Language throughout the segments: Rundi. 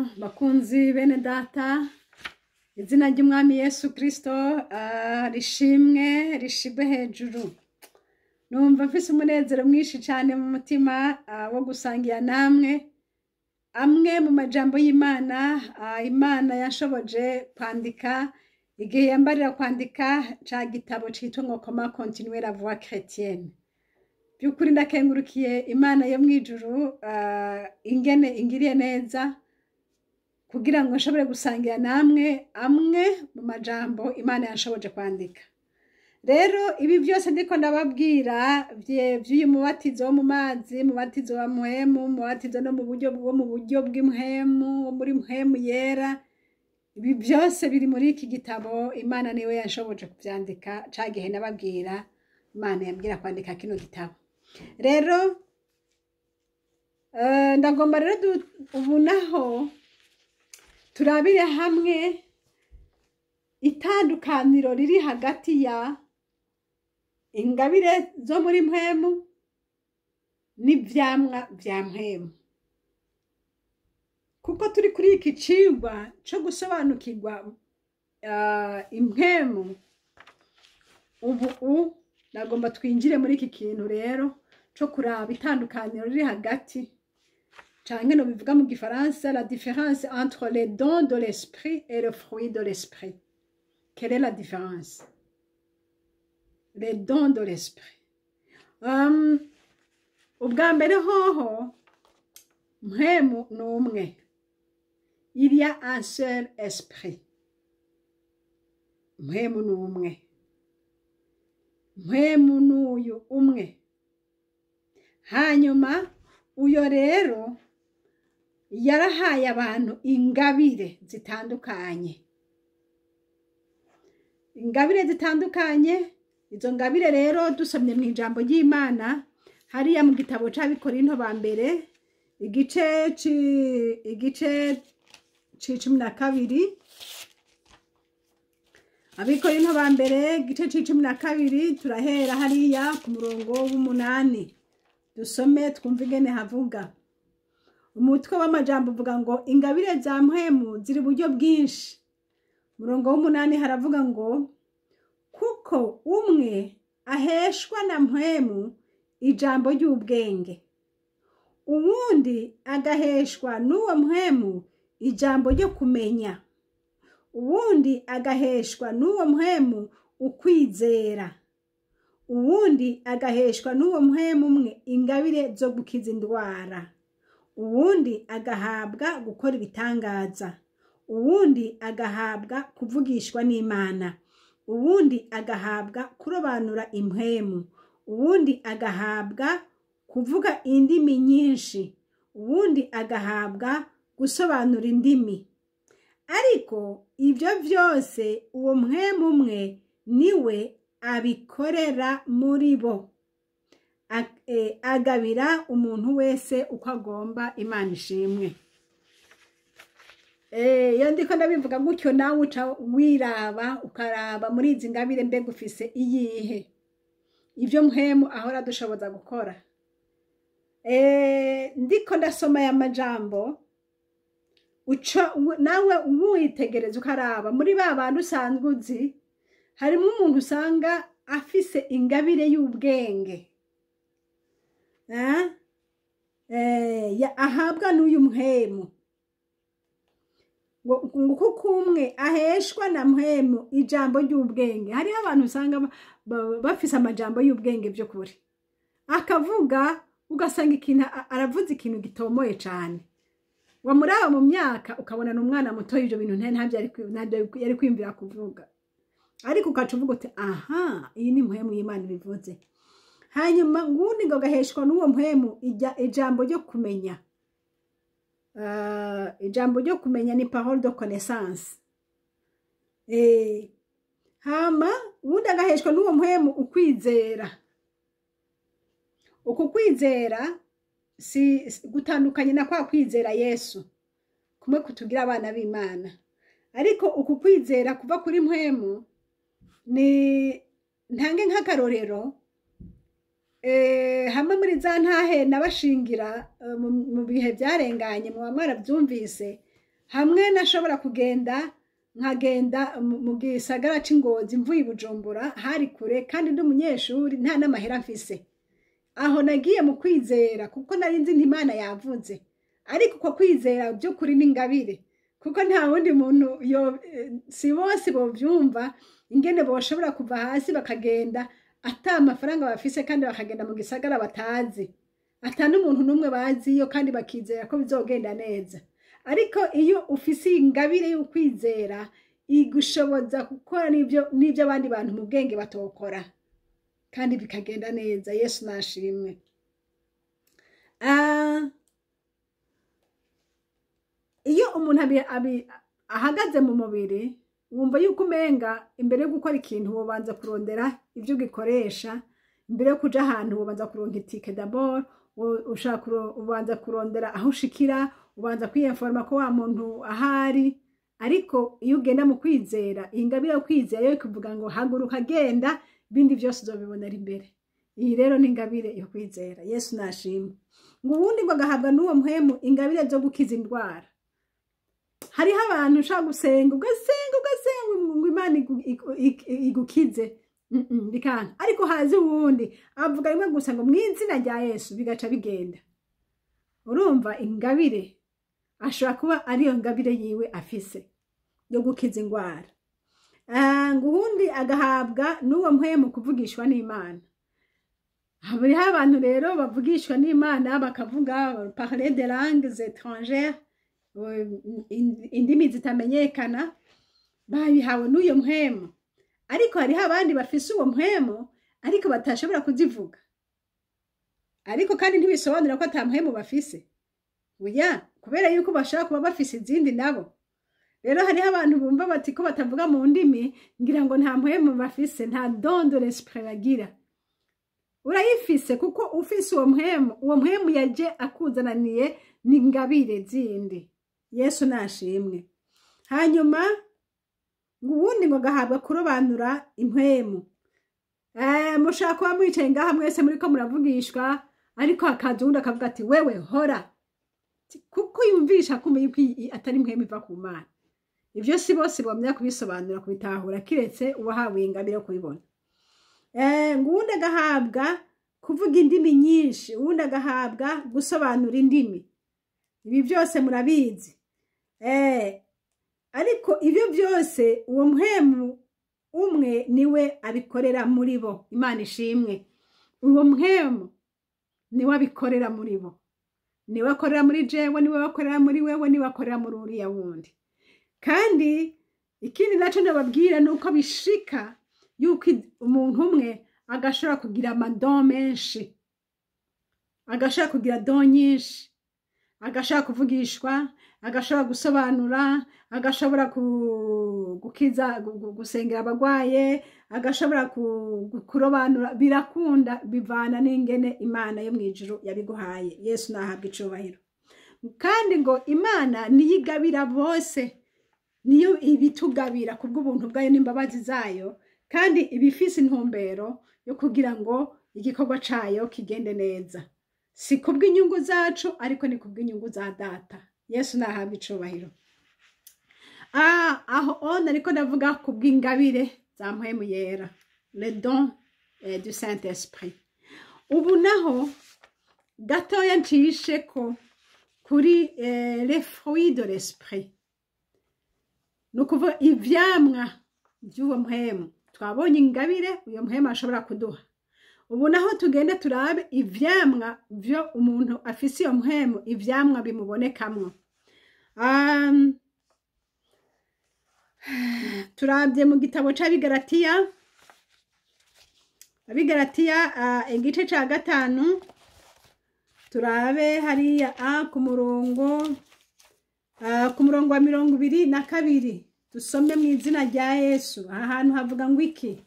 Bakunzi bene data, izina ry'Umwami Yesu Kristo rishimwe, rishigwe hejuru. Numva mfise umunezero mwinshi cane mu mutima wo gusangira namwe amwe mu majambo y'Imana, Imana yanshoboje kwandika igihe yambarira kwandika ca gitabo citwa ngo "Comment continuer la voie chrétienne". By'ukuri ndakengurukiye Imana yo mw'ijuru ingene ingiriye neza kugira ngo nshobore gusangira namwe amwe mu majambo Imana yanshoboje kwandika. Rero ibi byose ndiko ndababwira vy'uyu mubatizo wo mu mazi, mubatizo wa mpwemu, mubatizo no mu buryo bwo mu buryo bw'impwemu, wo muri mpwemu yera, ibi byose biri muri iki gitabo. Imana niwe yanshoboje kuvyandika ca gihe nababwira Imana yambwira kwandika kino gitabo. Rero ndagomba rero ubu naho turabire hamwe itandukaniro riri hagati ya ingabire zo muri mpwemu n'ivyamwa vya mpwemu, kuko turi kuri iki cigwa co gusobanukirwa impwemu. Ubu nagomba twinjire muri iki kintu rero co kuraba itandukaniro riri hagati, canke no bivuga mu gifaransa, la différence entre les dons de l'esprit et le fruit de l'esprit. Quelle est la différence? Les dons de l'esprit. Ubwa mbere hoho, mpwemu ni umwe. Il y a un seul esprit. Mpwemu ni umwe, mpwemu n'uyu umwe. Hanyuma uyo rero yarahaye abantu ingabire zitandukanye, ingabire zitandukanye. Izo ngabire rero, dusomye mu ijambo ry'Imana hariya mu gitabo c'Abikorinto ba mbere, igice c'12, Abikorinto ba mbere igice c'12, turahera hariya ku murongo w'8, dusome twumve ingene havuga. Umutwe w'amajambo uvuga ngo "Ingabire za mpwemu ziri uburyo bwinshi". Umurongo w'8 haravuga ngo: "Kuko umwe aheshwa na mpwemu ijambo ry'ubwenge, uwundi agaheshwa n'uwo mpwemu ijambo ryo kumenya, uwundi agaheshwa n'uwo mpwemu ukwizera, uwundi agaheshwa n'uwo mpwemu umwe ingabire zo gukiza indwara, uwundi agahabwa gukora ibitangaza, uwundi agahabwa kuvugishwa n'Imana, uwundi agahabwa kurobanura impwemu, uwundi agahabwa kuvuga indimi nyinshi, uwundi agahabwa gusobanura indimi. Ariko ibyo byose uwo mpwemu umwe niwe abikorera muri bo, agabira umuntu wese uko agomba." Imana ishimwe. Iyo ndiko ndabivuga gutyo, nawe uca wiraba, ukaraba muri izi ngabire, mbega ufise iyihe? Ibyo mpwemu ahora dushoboza gukora. Ndiko ndasoma aya majambo, uca nawe witegereza, ukaraba muri ba bantu usanzwe uzi, harimo umuntu usanga afise ingabire y'ubwenge ahabwa n'uyu mpwemu, ngo kuko umwe aheshwa na mpwemu ijambo ry'ubwenge. Hariho abantu usanga bafise amajambo y'ubwenge by'ukuri, akavuga ugasanga ikintu aravuze ikintu gitomoye cane, wamuraba mu myaka ukabona ni umwana muto, ibyo bintu ntabyo yari kwiyumvira kuvuga, ariko ukaca uvuga uti: "Aha, iyi ni mpwemu y'Imana ibivuze." Hanyuma ngundi ngo agaheshwa n'uwo mpwemu ijambo ryo kumenya. Ijambo ryo kumenya ni parole de connaissance. Hama uwundi agaheshwa n'uwo mpwemu ukwizera. Uku kwizera si gutandukanye na kwa kwizera Yesu kumwe kutugira abana b'Imana, ariko uku kwizera kuva kuri mpwemu ni ntange nk'akarorero. Hamwe muri za ntahe nabashingira mu bihe byarenganye, muba mwarabyumvise. Hamwe nashobora kugenda, nkagenda mu gisagara c'Ingozi mvuye i Bujumbura, hari kure, kandi ndi umunyeshuri, nta n'amahera mfise. Aho nagiye mu kwizera, kuko nari nzi nti Imana yavuze. Ariko uko kwizera by'ukuri ni ingabire, kuko nta wundi muntu yo, si bose bovyumva ingene boshobora kuva hasi bakagenda ata amafaranga bafise, kandi bakagenda mu gisagara batazi, ata n'umuntu n'umwe baziyo, kandi bakizera ko bizogenda neza. Ariko iyo ufise ingabire y'ukwizera, igushoboza gukora n'ibyo abandi bantu mu bwenge batokora, kandi bikagenda neza. Yesu nashimwe. Iyo umuntu ahagaze mu mubiri, wumva yuko umenga imbere yo gukora ikintu wobanza kurondera ibyo ugikoresha. Imbere yo kuja ahantu wobanza kuronka itike d'abord, ushaka ubanza kurondera aho ushikira, ubanza kwiyenforma ko wa muntu ahari. Ariko iyo ugenda mu kwizera, iyi ngabire yo kwizera yo kuvuga ngo haguruka, genda, ibindi byose uzobibonera imbere. Iyi rero ni ingabire yo kwizera. Yesu nashimwe. Ngo uwundi ngo agahabwa n'uwo mpwemu ingabire zo gukiza indwara. Hariho abantu ushaka gusenga, ugasenga, ugasenga ngo Imana igukize, bikanka. Ariko hazi uwundi avuga rimwe gusa ngo mu izina rya Yesu, bigaca bigenda. Urumva ingabire ashobora kuba ariyo ngabire yiwe afise yo gukiza indwara. Ngo uwundi agahabwa n'uwo mpwemu kuvugishwa n'Imana. Hariho abantu rero bavugishwa n'Imana, bakavuga parler de langues étrangères, indimi zitamenyekana, babihawe n'uyo mpwemu. Ariko hariho abandi bafise uwo mpwemu ariko batashobora kuzivuga. Ariko kandi ntibisobanura ko ata mpwemu bafise, oya, kubera yuko bashobora kuba bafise izindi nabo. Rero hariho abantu bumva bati ko batavuga mu ndimi, ngira ngo nta mpwemu bafise, nta don de l'esprit bagira. Urayifise, kuko ufise uwo mpwemu, uwo mpwemu yaje akuzananiye n'ingabire zindi. Yesu nashimwe. Hanyuma ngo uwundi ngo agahabwa kurobanura impwemu. Mushobora kuba mwicaye ngaha mwese muriko muravugishwa, ariko hakaza uwundi akavuga ati wewe hora, kuko yumvisha kumva yuko iyi atari impwemu iva ku Mana. Ivyo si bose bomenya kubisobanura, kubitahura, kiretse uwahawe ingabire yo kubibona. Ngo uwundi agahabwa kuvuga indimi nyinshi, uwundi agahabwa gusobanura indimi. Ibi byose murabizi. Ariko ibyo byose uwo mpwemu umwe niwe abikorera muri bo. Imana ishimwe. Uwo mpwemu niwe abikorera muri bo, niwe akorera muri jewe, niwe akorera muri wewe, niwe akorera muri uriya wundi. Kandi ikindi naco nababwira ni uko bishika yuko umuntu umwe agashobora kugira ama dons menshi, agashobora kugira don nyinshi, agashobora kuvugishwa, agashobora gusobanura, agashobora gukiza, gusengera abagwaye, agashobora kurobanura. Birakunda, bivana n'ingene Imana yo mw'ijuru yabiguhaye. Yesu nahabwa icubahiro. Kandi ngo Imana niyo igabira bose, niyo ibitugabira kubw'ubuntu bwayo n'imbabazi zayo, kandi ibifise intumbero yo kugira ngo igikorwa cayo kigende neza, si kubw'inyungu zacu, ariko ni kubw'inyungu za Data. Yesu nahabwa icubahiro. Aho on ariko ndavuga kubw'ingabire za mpwemu yera, le don du Saint Esprit. Ubu naho gatoya ncishe ko kuri les fruits de l'esprit, ni ukuvuga ivyamwa by'uwo mpwemu. Twabonye ingabire uyo mpwemu ashobora kuduha, ubu naho tugende turabe ivyamwa vyo umuntu afise iyo mpwemu, ivyamwa bimubonekamwo. Turabye mu gitabo c'Abigaratiya, Abigaratiya igice ca 5, turabe hariya ku murongo wa 22. Dusome mu izina rya Yesu. Aha hantu havuga ngo iki?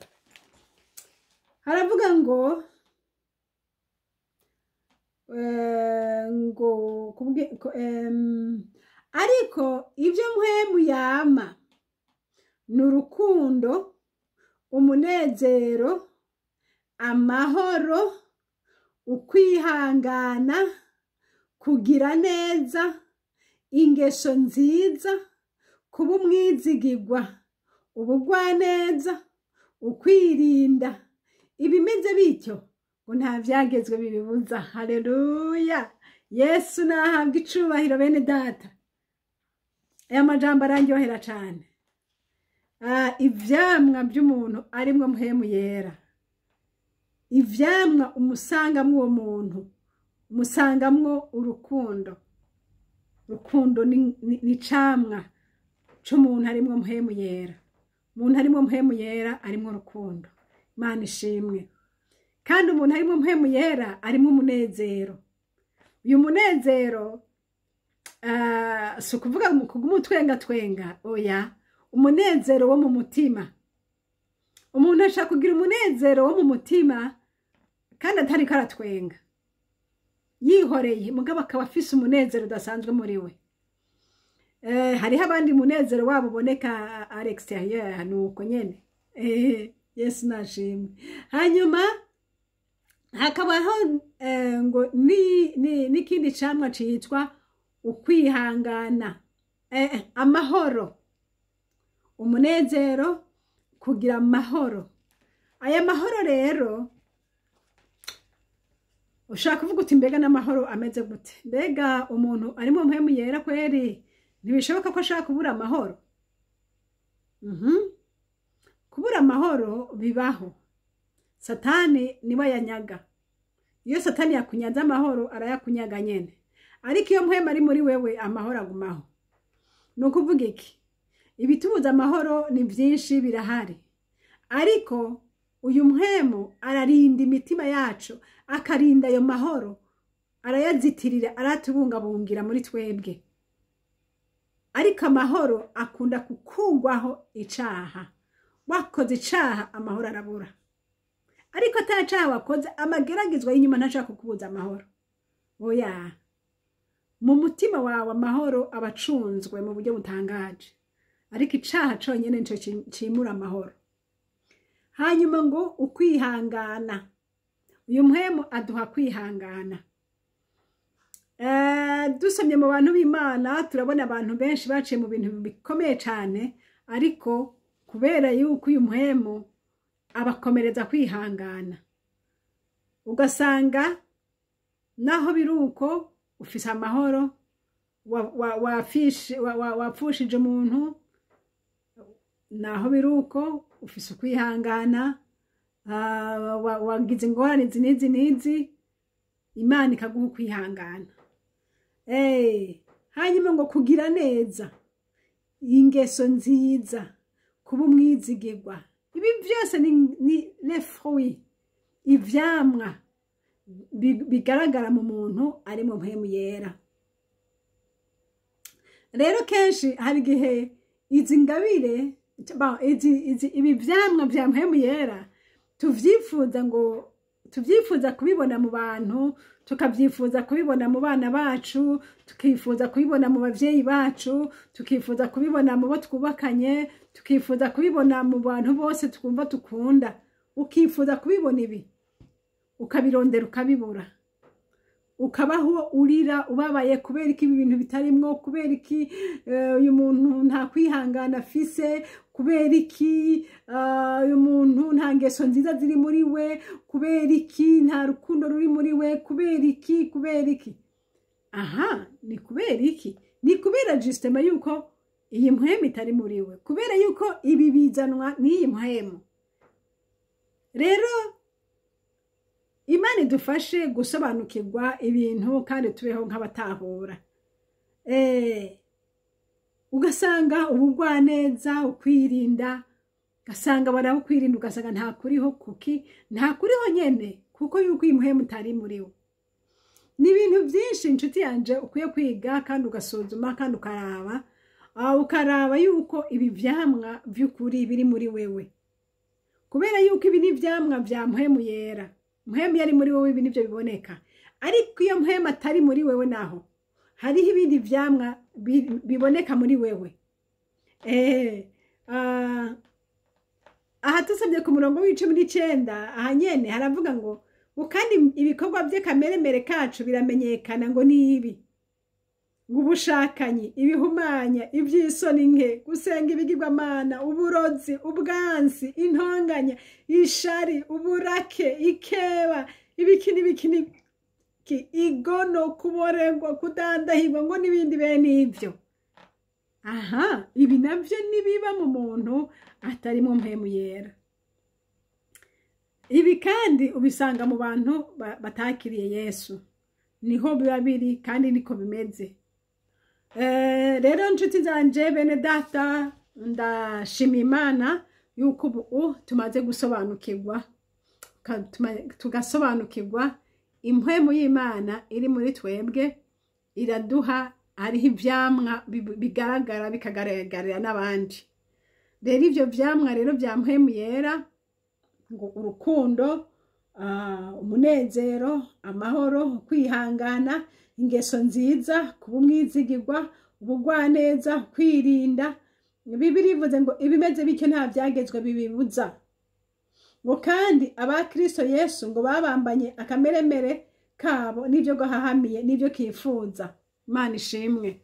Haravuga ngo ariko ibyo mpwemu yama ni urukundo, umunezero, amahoro, ukwihangana, kugira neza. Ingeso nziza, kuba umwizigirwa, ubugwaneza, ukwirinda. Ibimeze bityo ngo nta vyagezwe bibibuza. Haleluya! Yesu nahabwa icubahiro. Bene data, aya majambo arandyohera cane. Ivyamwa vy'umuntu arimwo Mpwemu Yera, ivyamwa umusangamwo uwo muntu, umusangamwo urukundo. Urukundo ni camwa c'umuntu arimwo Mpwemu Yera. Umuntu arimwo Mpwemu Yera arimwo urukundo. Imana ishimwe. Kandi umuntu arimwo Mpwemu Yera arimwo umunezero. Uyu munezero si ukuvuga kuguma utwenga twenga, oya, umunezero wo mu mutima. Umuntu ashaka kugira umunezero wo mu mutima kandi atariko aratwenga, yihoreye, mugabo akaba afise umunezero udasanzwe muri we. Hariho abandi umunezero wabo uboneka à l'extérieur, nuko nyene. Yesu nashimwe. Hanyuma hakabaho ngo n'ikindi camwa citwa ukwihangana, amahoro, umunezero, kugira amahoro. Aya mahoro rero, ushaka kuvuga uti: "Mbega n'amahoro ameze gute? Mbega umuntu ari mu Mpwemu Yera kweri ntibishoboka ko ashaka kubura amahoro?" Kubura amahoro bibaho. Satani niwe yanyaga. Iyo Satani yakunyaze amahoro, arayakunyaga nyene. Ariko iyo Mpwemu ari muri wewe, amahoro agumaho. Ni ukuvuga iki? Ibitubuza amahoro ni byinshi, birahari, ariko uyu Mpwemu ararinda imitima yacu, akarinda ayo mahoro, arayazitirira, aratubungabungira muri twebwe. Ariko amahoro akunda gukugwaho icaha. Wakoze icaha, amahoro arabura. Ariko ata caha wakoze, amageragezwa y'inyuma ntashaka kukubuza amahoro, oya. Mu mutima wawe amahoro aba acunzwe mu buryo butangaje, ariko icaha conyene nico cimura amahoro. Hanyuma ngo ukwihangana, uyu Mpwemu aduha kwihangana. Dusomye mu bantu b'Imana, turabona abantu benshi baciye mu bintu bikomeye cyane, ariko kubera yuko uyu Mpwemu abakomereza kwihangana, ugasanga naho biri uko ufise amahoro. Wapfushije umuntu, naho biri uko ufise ukwihangana. Wagize ingorane izi n'izi n'izi, Imana ikaguha ukwihangana. Hanyuma ngo kugira neza, ingeso nziza, kuba umwizigirwa, ibi byose ni les fruits, ivyamwa bigaragara mu muntu ari mu Mpwemu Yera. Rero kenshi hari igihe izi ngabire, ibi vyamwa vya Mpwemu Yera tuvyifuza, ngo tubyifuza kubibona mu bantu, tukabyifuza kubibona mu bana bacu, tukifuza kubibona mu bavyeyi bacu, tukifuza kubibona mu bo twubakanye, tukifuza kubibona mu bantu bose twumva dukunda. Ukifuza kubibona ibi, ukabirondera, ukabibura, ukabaho urira, ubabaye: kubera iki ibi bintu bitarimwo? Kubera iki uyu muntu nta kwihangana afise? Kubera iki uyu muntu nta ngeso nziza ziri muri we? Kubera iki nta rukundo ruri muri we? Kubera iki? Kubera iki? Aha ni kubera iki? Ni kubera justement yuko iyi mpwemu itari muri we, kubera yuko ibi bizanwa n'iyi mpwemu. Rero Imana idufashe gusobanukirwa ibintu kandi tubeho nk'abatahura. Ugasanga ubugwaneza, ukwirinda, ugasanga barawukwirinda, ugasanga nta kuriho. Kuki nta kuriho nyene? Kuko yuko iyi mpwemu itari muri we. Ni ibintu byinshi, inshuti yanje, ukwiye kwiga kandi ugasuzuma kandi ukaraba yuko ibi vyamwa vy'ukuri biri muri wewe, kubera yuko ibi ni ivyamwa vya Mpwemu Yera. Mpwemu yari muri wowe, ibi nivyo biboneka. Ariko iyo Mpwemu atari muri wewe, naho hariho ibindi vyamwa biboneka muri wewe. Aha tusomye ku murongo wa 19, aha nyene haravuga ngo kandi ibikorwa vy'akameremere kacu biramenyekana, ngo ni ibi. Ngo ubushakanyi, ibihumanya, iby'isoni nke, gusenga ibigirwamana, uburozi, ubwansi, intonganya, ishari, uburake, ikeba, ibiki n'ibiki n'ibiki, igono, kuborerwa, kudandahirwa, ngo n'ibindi bene ibyo. Aha, ibi nabyo nibiba mu muntu atarimo Mpwemu Yera. Ibi kandi ubisanga mu bantu batakiriye Yesu, niho biba biri kandi niko bimeze. Rero nshuti zanje, bene data, ndashima Imana yuko ubu tumaze gusobanukirwa, tugasobanukirwa impwemu y'Imana iri muri twebwe iraduha, hariho ivyamwa bigaragara, bikagaragarira n'abandi. Rero ivyo vyamwa rero vya Mpwemu Yera, ngo urukundo, umunezero, amahoro, kwihangana, ingeso nziza, kuba umwizigirwa, ubugwaneza, kwirinda. Bibiri ivuze ngo ibimeze bityo nta byagezwe bibibuza. Ngo kandi abakristo Yesu ngo babambanye akameremere kabo n'ibyo gahahamiye n'ibyo kifuza. Imana ishimwe.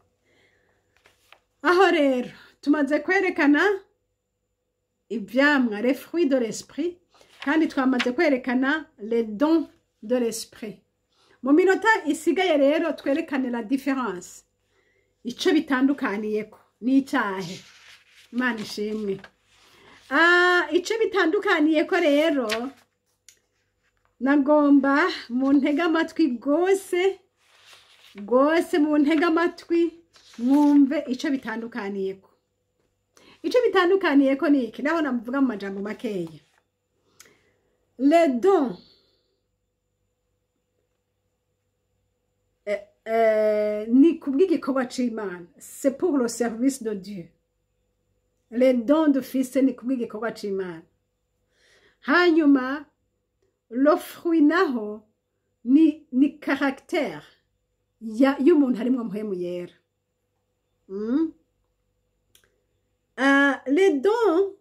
Aho rero tumaze kwerekana ivyamwa, les fruits de l'esprit, kandi twamaze kwerekana les dons de l'esprit. Mu minota isigaye rero twerekane la différence, ico bitandukaniyeko n'icyahe. Imana ishimwe. Ico bitandukaniyeko rero, nagomba mu ntega amatwi rwose rwose, mu ntega amatwi mwumve ico bitandukaniyeko. Ico bitandukaniyeko ni iki? Naho namuvuga mu majambo makeya, les dons ni kubw'igikorwa c'Imana, c'est pour le service de Dieu. Les dons dufise ni kubw'igikorwa c'Imana. Hanyuma le fruit naho ni caractère ya y'umuntu harimwo Mpwemu Yera. Les dons,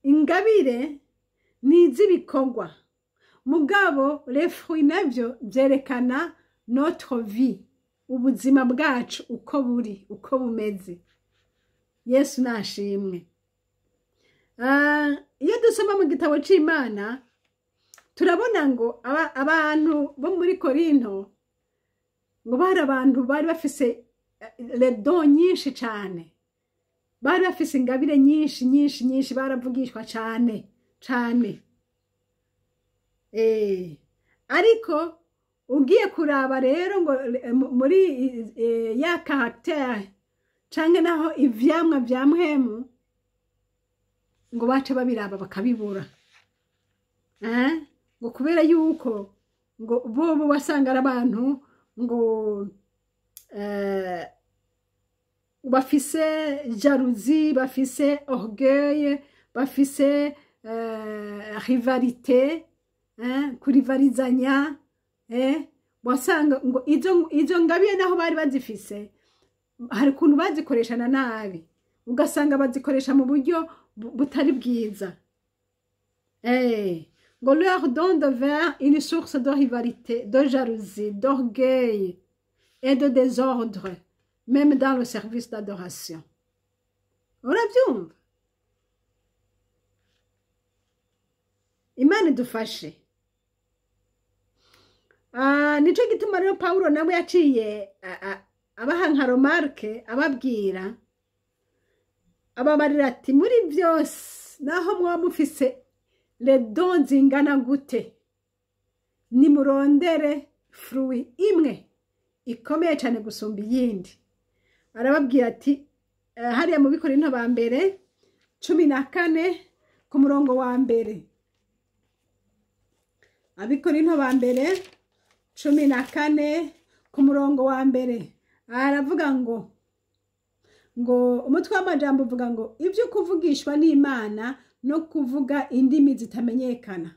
ingabire, ni iz'ibikorwa, mugabo les fruits navyo vyerekana notre vie, ubuzima bwacu uko buri, uko bumeze. Yesu nashimwe. Iyo dusoma mu gitabo c'Imana turabona ngo abantu bo muri Korinto ngo bari abantu bari bafise les dons nyinshi cane, bari bafise ingabire nyinshi nyinshi nyinshi, baravugishwa cane cane. Ariko ugiye kuraba rero ngo muri ya caractère canke naho ivyamwa vya Mpwemu, ngo bace babiraba bakabibura, ngo kubera yuko ngo bobo wasanga ari abantu ngo bafise jalousie, bafise orgueil, bafise rivalité, kurivarizanya. Wasanga ngo izo ngabire naho bari bazifise, hari ukuntu bazikoreshana nabi, ugasanga bazikoresha mu buryo butari bwiza. Ngo leur don devint une source de rivalité, de jalousie, d'orgueil et de désordre, même dans le service d'adoration. Urabyumva? Imana idufashe. Nico gituma rero Pawulo nawe yaciye abaha nka remarque, ababwira, ababarira ati: muri byose, naho mwaba mufise les dons zingana gute, nimurondere fruit imwe ikomeye cyane gusumba iyindi. Arababwira ati hariya mu Bikorinto ba mbere 14 ku murongo wa mbere, Abikorinto ba mbere 14 ku murongo wa mbere, aravuga ngo umutwe w'amajambo uvuga ngo ibyo kuvugishwa n'Imana no kuvuga indimi zitamenyekana.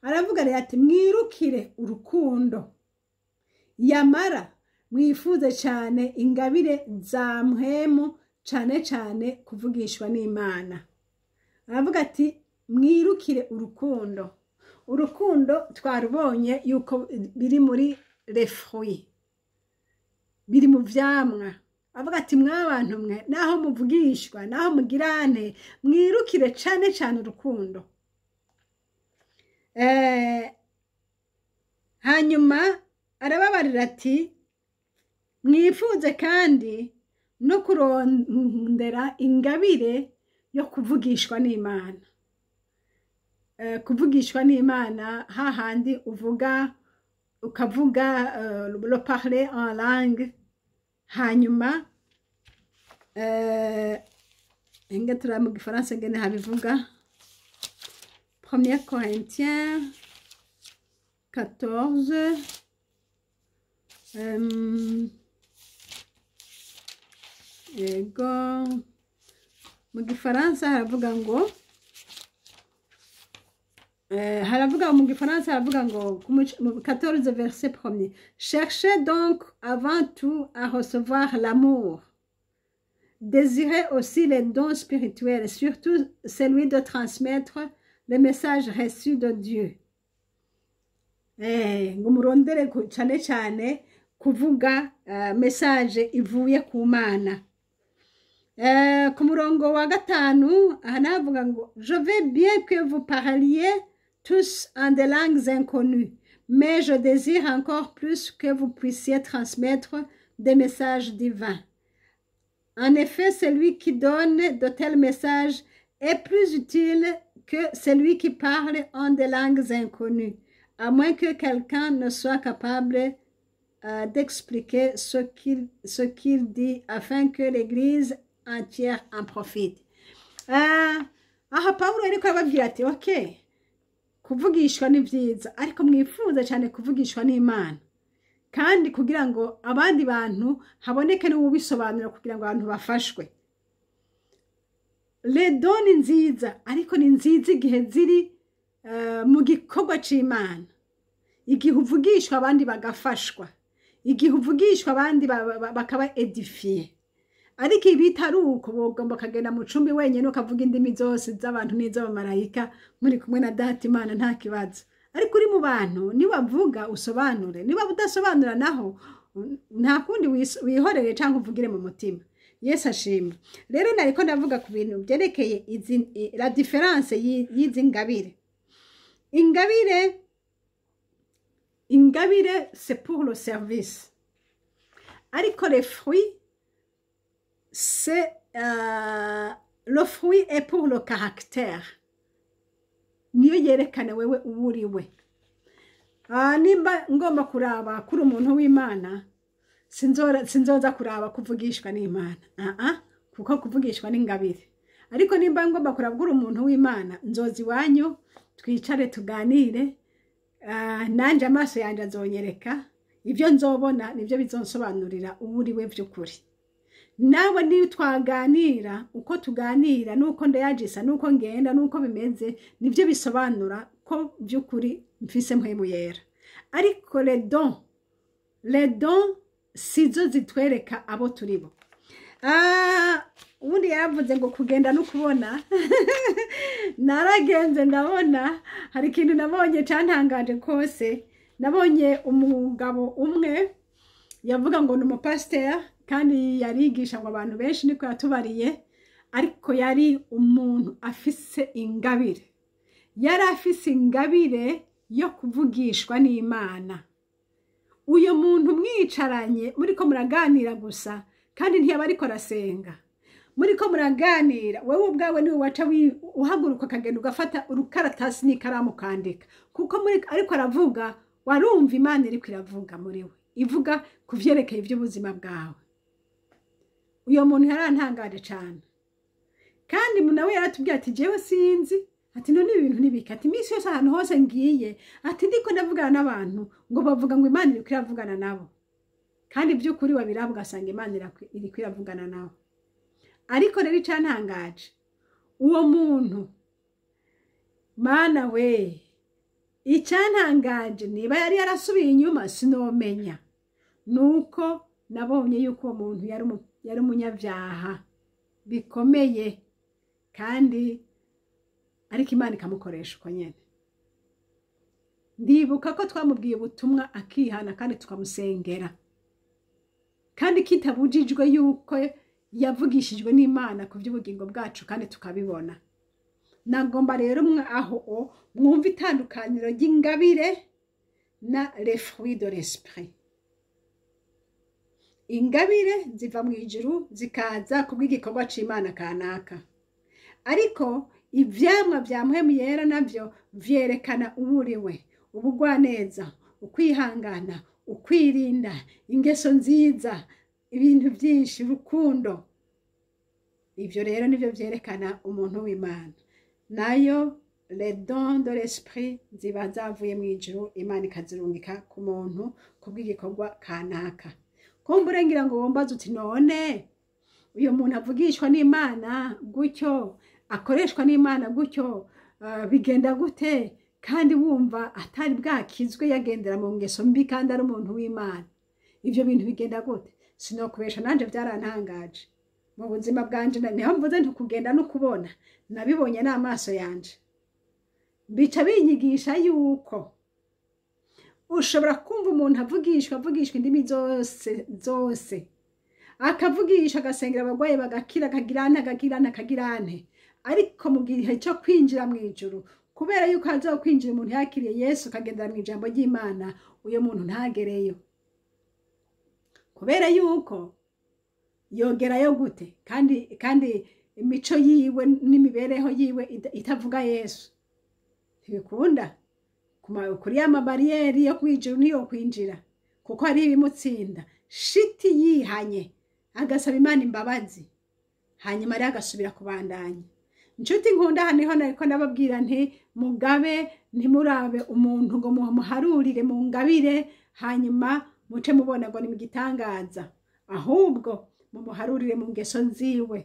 Aravuga rero ati: mwirukire urukundo, yamara mwifuze cyane ingabire za Mpwemu, cyane cyane kuvugishwa n'Imana. Aravuga ati: mwirukire urukundo. Urukundo twarubonye yuko biri muri les fruits. Biri mu vyamwa. Avuga ati: "Mwabantu mwe, naho muvugishwa, naho mugirane, mwirukire cane cane urukundo." Hanyuma arababarira ati: "Mwifuze kandi no kurondera ingabire yo kuvugishwa n'Imana." Kuvugishwa n'Imana, hahandi uvuga, ukavuga, le parler en langue. Hanyuma inge turaba mu Gifaransa ngene habivuga, 1er Corinthiens 14, yego, mu Gifaransa haravuga ngo, haravuga mu Gifaransa, haravuga ngo mu 14 verset premier: "Cherchez donc avant tout à recevoir l'amour. Désirez aussi les dons spirituels, surtout celui de transmettre le message reçu de Dieu." Ngo murondere cane cane kuvuga message ivuye ku Mana. Ku murongo wa gatanu aha navuga ngo: "Je veux bien que vous parliez tous en des langues inconnues, mais je désire encore plus que vous puissiez transmettre des messages divins. En effet, celui qui donne de tels messages est plus utile que celui qui parle en des langues inconnues, à moins que quelqu'un ne soit capable d'expliquer ce qu'il dit afin que l'Église entière en profite." Aha Pawulo ariko arababwira ati: "Ok, kuvugishwa ni byiza, ariko mwifuza cyane kuvugishwa n'Imana, kandi kugira ngo abandi bantu haboneke n'ubisobanura, kugira ngo abantu bafashwe." Les dons ni nziza, ariko ni nziza igihe ziri mu gikorwa c'Imana, igihe uvugishwa abandi bagafashwa, igihe uvugishwa abandi bakaba édifiés. Ariko ibi bitari uko, wogomba ukagenda mu cumbi wenyine, ukavuga indimi zose z'abantu n'iz'abamarayika, muri kumwe na Data Imana, nta kibazo. Ariko uri mu bantu, niwavuga usobanure, niba udasobanura naho nta kundi, wihorere cyangwa uvugire mu mutima. Yesu ashimwe. Rero nariko ndavuga ku bintu byerekeye la différence y'izi ngabire. Ingabire, c'est pour le service, ariko les fruits, c'est le fruit est pour le caractère, niyo yerekana wewe uwo uri we. Nimba ngomba kuraba kuri umuntu w'Imana, sinzoza kuraba kuvugishwa n'Imana, kuko kuvugishwa n'ingabire. Ariko nimba ngomba kuraba kuri umuntu w'Imana, nzoza iwanyu, twicare, tuganire, nanje amaso yanjye azonyereka ibyo nzobona, nibyo bizonsobanurira uwo uri we by'ukuri. Nawe niyo twaganira, uko tuganira n'uko ndayagisa n'uko ngenda n'uko bimeze, nibyo bisobanura ko by'ukuri mfise Mpwemu Yera. Ariko les dons sizo zitwereka abo turi bo. Ubundi yaravuze ngo kugenda no kubona. Naragenze ndabona, hari ikintu nabonye cyantangaje kose. Nabonye umugabo umwe yavuga ngo ni umupasiteri, kandi yarigisha ngo abantu benshi, niko yatubariye, ariko yari umuntu afise ingabire, yari afise ingabire yo kuvugishwa n'Imana. Uyu muntu mwicaranye, muriko muraganira gusa, kandi ntiyaba ariko arasenga, muriko muraganira, wowe ubwawe niwe waca uhaguruka, ukagenda ugafata urukaratasi n'ikaramu ukandika, kuko muri ariko aravuga warumva Imana iriko iravuga muri we, ivuga ku vyerekeye iby'ubuzima bwawe. Uyo muntu yarantangaje cane. Kandi nawe yaratubwiye ati: "Jewe sinzi," ati, "none ibi bintu nibiki?" Ati: "Iminsi yose ahantu hose ngiye," ati, "ndiko ndavugana n'abantu, ngo bavuga ngo Imana iriko iravugana nabo." Kandi by'ukuri wabiraba ugasanga Imana iriko iravugana nabo. Ariko rero icantangaje, uwo muntu, Mana we, icyantangaje, niba yari yarasubiye inyuma sinomenya, nuko nabonye yuko uwo muntu yari umunyabyaha bikomeye, kandi ariko Imana ikamukoresha uko nyene. Ndibuka ko twamubwiye ubutumwa akihana, kandi tukamusengera. Kandi kitabujijwe yuko yavugishijwe n'Imana ku by'ubugingo bwacu kandi tukabibona. Nagomba rero aho mwumva itandukaniro ry'ingabire na les fruits de l'esprit. Ingabire ziva mu ijuru zikaza kubw'igikorwa c'Imana kanaka, ariko ivyamwa vya Mpwemu Yera navyo vyerekana uwuriwe: ubugwaneza, ukwihangana, ukwirinda, ingeso nziza, ibintu byinshi, urukundo. Ivyo rero nivyo vyerekana umuntu w'Imana. Nayo les dons de l'esprit ziba zavuye mu ijuru, Imana ikazirungika ku muntu kubw'igikorwa kanaka. Kumbure ngira ngo wombaze uti: "None uyu muntu avugishwa n'Imana gutyo, akoreshwa n'Imana gutyo, bigenda gute kandi wumva atari bwakizwe, yagendera mu ngeso mbi kandi ari umuntu w'Imana? Ivyo bintu bigenda gute?" Sinokubesha, nanje byarantangaje mu buzima bwanje. Niho mvuze nti kugenda no kubona, nabibonye n'amaso yanje. Bica binyigisha yuko ushobora kumva umuntu avugishwa indimi zose zose, akavugisha, agasengera abarwayi bagakira, akagirane, akagirane, akagirane, ariko mu gihe cyo kwinjira mu ijuru, kubera yuko hazokwinjira umuntu yakiriye Yesu, akagendera mu ijambo ry'Imana, uyo muntu ntagereyo. Kubera yuko yogerayo gute kandi imico yiwe n'imibereho yiwe itavuga Yesu? Ntibikunda. Kuri ya mabariyeri yo kwijuru niyo kwinjira, kuko hari ibimutsinda. Shiti yihanye, agasaba Imana imbabazi, hanyuma rero agasubira kubandanya. Inshuti nkunda, aha niho nariko ndababwira nti mugabe, ntimurabe umuntu ngo muharurire mu ngabire, hanyuma muce mubona ngo ni mu gitangaza. Ahubwo mumuharurire mu ngeso nziwe.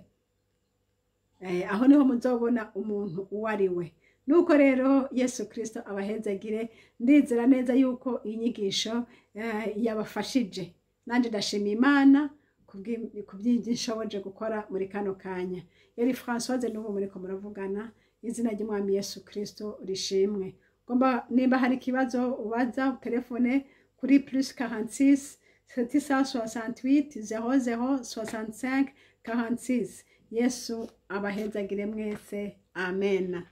Aho niho muzobona umuntu uwo ari we. Nuko rero Yesu Kristo abahezagire. Ndizera neza yuko iyi nyigisho yabafashije. Nanjye ndashima Imana kubw'ibyo gukora muri kano kanya. Yari Françoise n'ubu muriko muravugana. Izina ry'Umwami Yesu Kristo rishimwe. Ngomba nimba hari ikibazo ubaza, telefone kuri +46 768 00 65 46. Yesu abahezagire mwese. Amen.